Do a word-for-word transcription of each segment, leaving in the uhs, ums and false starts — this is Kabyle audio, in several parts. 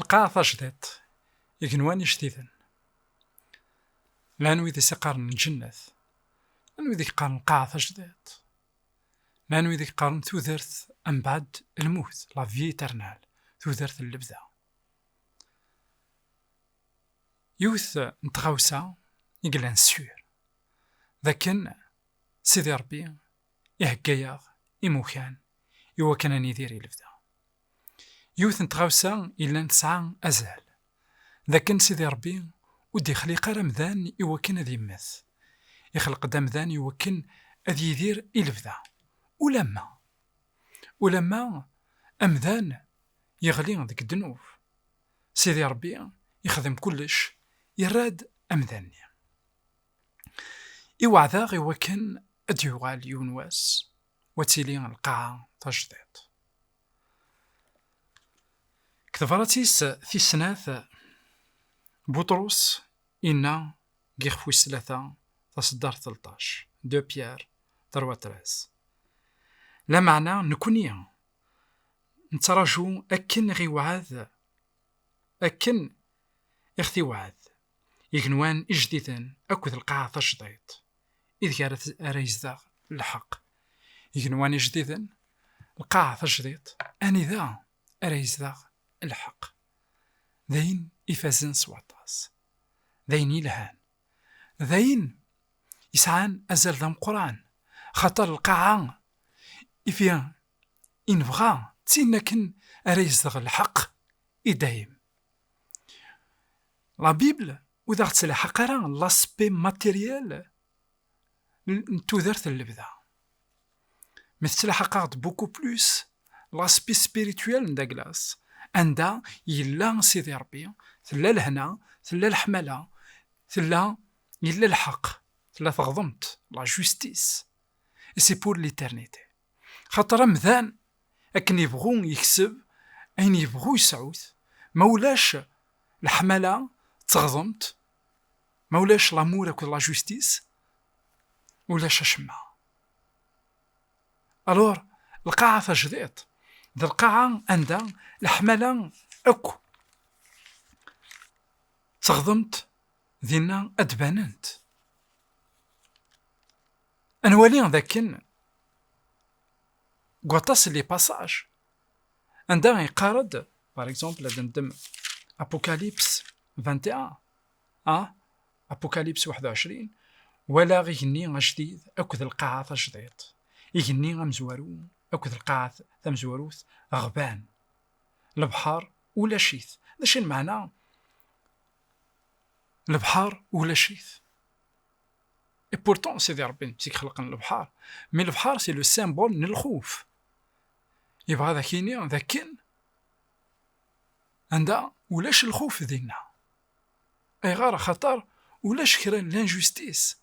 Lqaɛa tajdiṭ, igenwan ijdiden. Llan wid i s-iqqaren lǧennet, llan wid i yeqqaren lqaɛa tajdiṭ, llan wid i yeqqaren tudert mbeɛd lmut, la vie éternelle, tudert n lebda. Yiwet n tɣawsa i yellan sûr, d akken Sidi Ṛebbi ihegga-yaɣ imukan i wakken ad nidir i lebda. Yiwet n tɣawsa yellan tesɛa azal, d akken Sidi Ṛebbi ur d-ixliq ara amdan i wakken ad yemmet. Ixleq-d amdan i wakken ad yidir i lebda. Ulamma, ulamma amdan yeɣli deg ddnub, Sidi Ṛebbi ixdem kullec, yerra-d amdan-nni. Iweɛd-aɣ i wakken ad d-yuɣal yiwen wass, u ad tili lqaɛa tajdiṭ. Deg tebrat-is tis snat, Buṭrus inna deg ixef wis tlata, taṣeddart tleṭṭac, deux Pierre trois treize. Lameɛna nekni nettraǧu akken i ɣ-iwɛed, akken i ɣ-t-iwɛed, igenwan ijdiden akked lqaɛa tajdiṭ, ideg ara t-, ara yezdeɣ lḥeqq. Igenwan ijdiden, lqaɛa tajdiṭ, anida ara yezdeɣ lḥeqq. D ayen ifazen s waṭas, d ayen yelhan, d ayen yesɛan azal d ameqqran, xaṭer lqaɛa i fi i nebɣa d tin akken ara yezdeɣ lḥeqq i dayem. La Bible ur d aɣ-tettlḥaq ara l'aspect matériel n tudert n lebda. Mi tettlḥaq-aɣ-d beaucoup plus l'aspect spirituel n Douglas, anda yella Sidi Ṛebbi, tella lehna, tella leḥmala, tella, yella lḥeqq, tella teɣdemt, la justice. Et c'est pour l'éternité. Xaṭer amdan, akken yebɣu yekseb, ayen yebɣu yesɛut, ma ulac leḥmala d teɣdemt, ma ulac l'amour akked la justice, ulac acemma. Alors, lqaɛa tajdiṭ, d lqaɛa anda leḥmala akk d teɣdemt dinna ad d-banent. Ad nwali d akken deg waṭas n les passages, anda yeqqar-d, par exemple, ad ndem Apocalypse vingt et un, ah, Apocalypse waḥed u ɛecrin, walaɣ igenni ajdid akked lqaɛa tajdiṭ, igenni amezwaru akked lqaɛa tamezwarut ɣban, lebḥer ulac-it. D acu i lmeɛna lebḥer ulac-it? Et pourtant, Sidi Ṛebbi d netta i ixelqen lebḥer. Mais lebḥer, c'est le symbole n lxuf. Yebɣa ad ak-yini d akken anda ulac lxuf dinna. Ayɣer? Axaṭer ulac kra n l'injustice.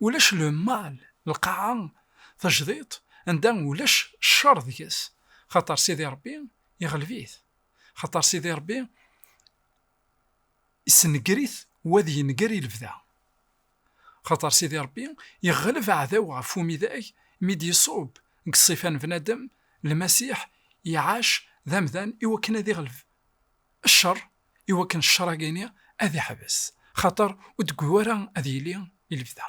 Ulac le mal, lqaɛa tajdiṭ, anda ulac ccer deg-s. Xaṭer Sidi Ṛebbi iɣleb-it. Xaṭer Sidi Ṛebbi issenger-it u ad yenger i lebda. Xaṭer Sidi Ṛebbi iɣleb aɛdaw ɣef umidag mi d-iṣub deg ṣṣifa n bnadem, Lmasiḥ iɛac d amdan i wakken ad iɣleb ccer, i wakken ccer-agi-ni ad iḥbes, xaṭer ur d-tewwi ara ad yili i lebda.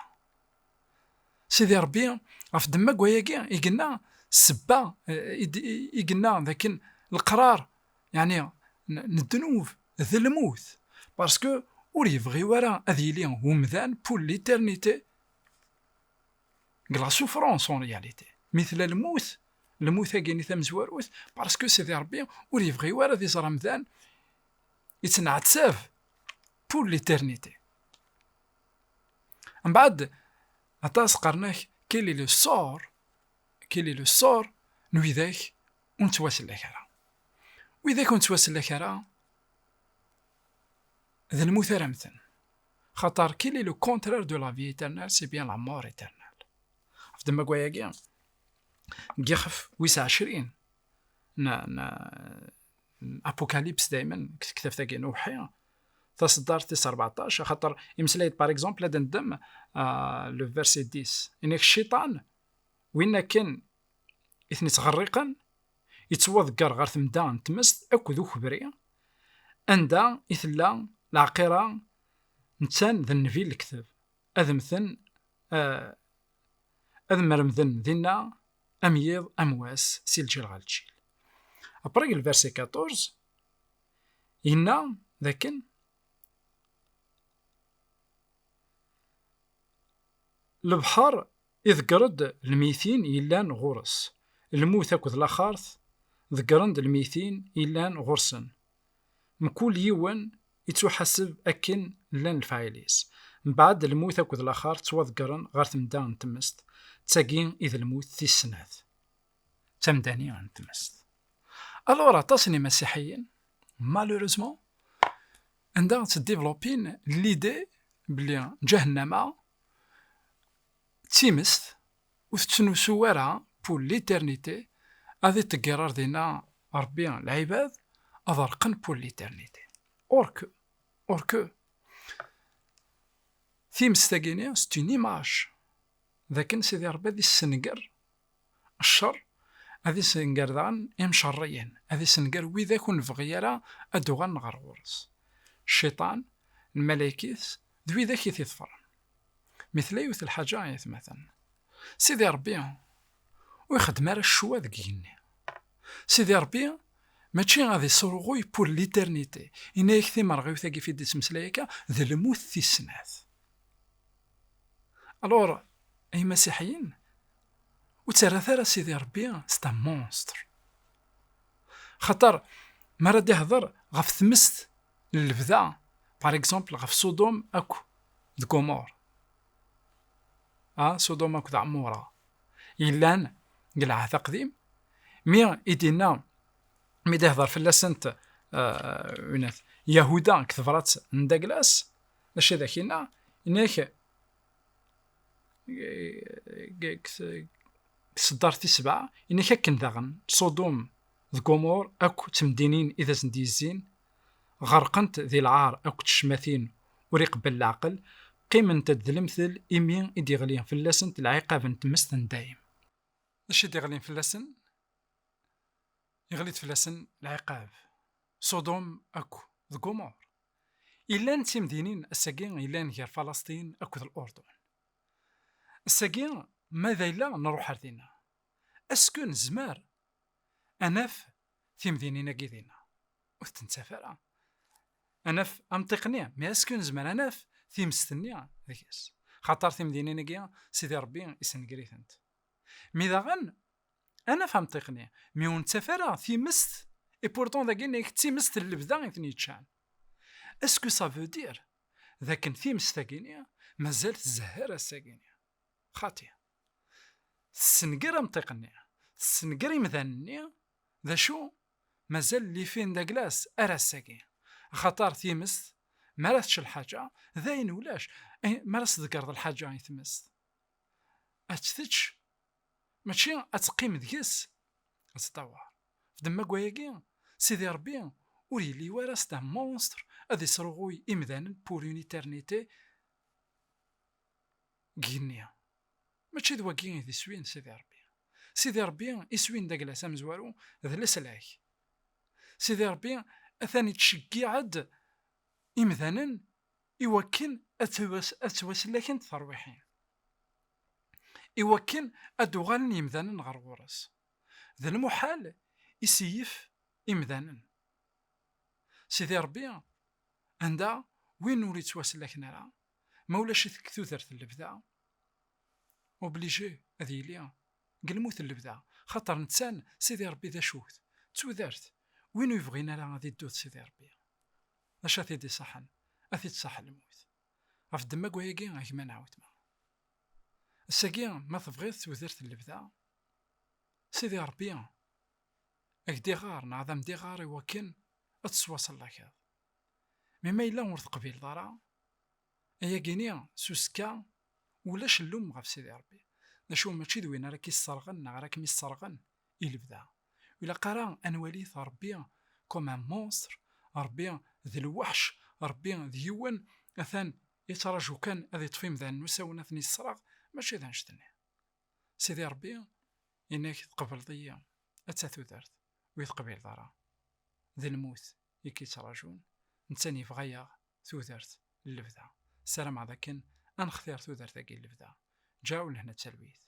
Sidi Ṛebbi, ɣef ddemma n wayagi, i yenna ssebba, eh, i d-, i, i yenna d akken leqrar, yeɛni n, n ddnub, d lmut. Parce que ur yebɣi ara ad yili umdan pour l'éternité deg la souffrance en réalité. Mi tella lmut, lmut-agi-ni tamezwarut, parce que Sidi Ṛebbi ur yebɣi ara ad iẓer amdan yettneɛtab pour l'éternité. Mbeɛd, aṭas qqaren-ak, quel est le sort, quel est le sort n widak ur nettwasellak ara? Widak ur nettwasellak ara, d lmut ara mmten. Xaṭer, quel est le contraire de la vie éternelle? C'est bien la mort éternelle. Ɣef ddemma n wayagi, deg yixef wis ɛecrin n, n, n Apocalypse, daymen deg tektabt-agi n ubeḥḥi, taṣeddart tis rbeɛṭac, axaṭer imeslay-d, par exemple, ad ndem, ah, le verset dix. Inek cciṭan, win akken i ten-ittɣerriqen, yettwaḍegger ɣer temda n tmest akked ukebri, anda i tella lɛeqira, netta d nnbi n lekdeb. Ad mmten, eh, ad mremden dinna am yiḍ am wass, si lǧil ɣer lǧil. Après, deg le verset quatorze, yenna dakken lebḥer iḍegger-d lmeytin yellan ɣur-s, lmut akked laxert ḍeggren-d lmeytin yellan ɣur-sen. Mkul yiwen ittuḥaseb akken llan lefɛayel-is. Mbeɛd, lmut akked laxert ttwaḍeggren ɣer temda n tmest, d tagi i d lmut tis snat. D tamdani n tmest. Alors, aṭas n imasiḥiyen, malheureusement, anda ttdéveloppin l'idée belli ǧahennama d timest, ur tettnusu ara pour l'éternité, ad iṭegger ar dinna Ṛebbi lɛibad ad ṛeqqen pour l'éternité. Or que, or que, timest-agi-ni, c'est une image d akken Sidi Ṛebbi ad issenger ccer, ad issenger daɣen imcerriyen, ad issenger widak ur nebɣi ara ad d-uɣalen ɣer ɣur-s. Cciṭan, lmalayek-is, d widak i t-iḍefren. Mi tella yiwet lḥaǧa, ay atmaten, Sidi Ṛebbi ur ixeddem ara ccwa deg igenni. Sidi Ṛebbi mačči ad isruɣuy pour l'éternité. Yenna-yak timerɣiwt-agi i d-ittmeslay akka, d lmut tis snat. Alors, ay imasiḥiyen, ur ttarrat ara Sidi Ṛebbi c'est un monstre. Xaṭer, mi ara d-ihder ɣef tmest n lebda, par exemple, ɣef Sodom akk d Gomor. Ah, Sodom akk d Ɛmura. Yellan deg Lɛehd Aqdim, mi i d-yenna, mi d-ihder fell-asent, eh, winat, Yahuda deg tebrat n Daglas, d acu i d ak-yenna? Yenna-ak, deg tseddart tis sebɛa, yenna-ak akken daɣen Sodom d Gomor akk d temdinin i d asen-d-yezzin, ɣerqent di lɛar akk d tecmatin ur iqebbel leɛqel, qqiment-d d lemtel imi i d-yeɣli fell-asent lɛiqab n tmest n dayem. D acu i d-yeɣlin fell-asen? Yeɣli-d fell-asen lɛiqab. Sodom akk d Gomor. Illan d timdinin ass-agi yellan gar Falasṭin akked Lurdun. Ass-agi, ma d ayla nruḥ ar dinna. Est-ce que nezmer ad naf timdinin-agi dinna? Ur tent-nettaf ara. Ad naf amṭiq-nni, mais est-ce que nezmer ad naf timest-nni deg-s? Xaṭer timdinin-agi, Sidi Ṛebbi issenger-itent. Mi daɣen, ad naf amṭiq-nni, mi ur nettaf ara timest, et pourtant dagi-nni d timest n lebda i ten-yeččan. Est-ce que ça veut dire d akken timest-agi-nni mazal tzehher ass-agi-nni? Xaṭi. Tessenger amṭiq-nni, tessenger imdanen-nni, d acu? Mazal lifin d aglas ar ass-agi. Axaṭer timest, mi ara tečč lḥaǧa, d ayen ulac. Eh, mi ara s-tgreḍ lḥaǧa i tmest, ad tt-tečč, mačči ad teqqim deg-s, ad teṭṭawar. F ddemma n wayagi, Sidi Ṛebbi ur yelli wara c'est un monstre ad isruɣuy imdanen pour une éternité deg igenni. Mačči d wagi i d iswi n Sidi Ṛebbi. Sidi Ṛebbi, iswi n Daglas amezwaru d leslak. Sidi Ṛebbi atan ittceggiɛ-d imdanen i wakken ad ttwas-, ad ttwaslakent terwiḥin, i wakken ad d-uɣalen yimdanen ɣer ɣur-s. D lmuḥal iseyyef imdanen. Sidi Ṛebbi, anda win ur yettwasellaken ara, ma ulac-it deg tudert n lebda, obligé ad yili deg lmut n lebda, xaṭer nettan Sidi Ṛebbi d acu-t? D tudert. Win ur yebɣin ara ad iddu d Sidi Ṛebbi, d acu ad t-id-iṣaḥen? Ad t-id-tṣaḥ lmut. Ɣef ddemma n wayagi, a gma neɣ weltma, ass-agi, ma tebɣiḍ tudert n lebda, Sidi Ṛebbi, ad k-d-iɣer neɣ ad am-d-iɣer i wakken ad tettwaṣellakeḍ. Mi ma yella ur teqbileḍ ara, ayagi-ni s uzekka ulac llum ɣef Sidi Ṛebbi. D acu, mačči d win ara k-isserɣen neɣ ara kem-isserɣen i lebda. Ur ilaq ara ad nwali Ṛebbi comme un monstre, Ṛebbi d lweḥc, Ṛebbi d yiwen atan yettraǧu kan ad iṭṭef imdanen n usawen ad ten-isserɣ, mačči d annect-nni. Sidi Ṛebbi, yenna-k tqebleḍ-iyi, atta tudert, ur yi-teqbileḍ ara, d lmut i k-yettraǧun, Netta yebɣa-yaɣ tudert n lebda. Ssarameɣ d akken ad nextir tudert-agi n lebda. Ǧaw lehna d talwit.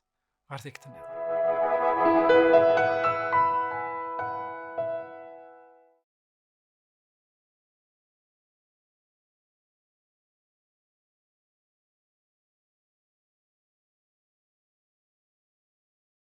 Ɣer tikkelt nniḍen.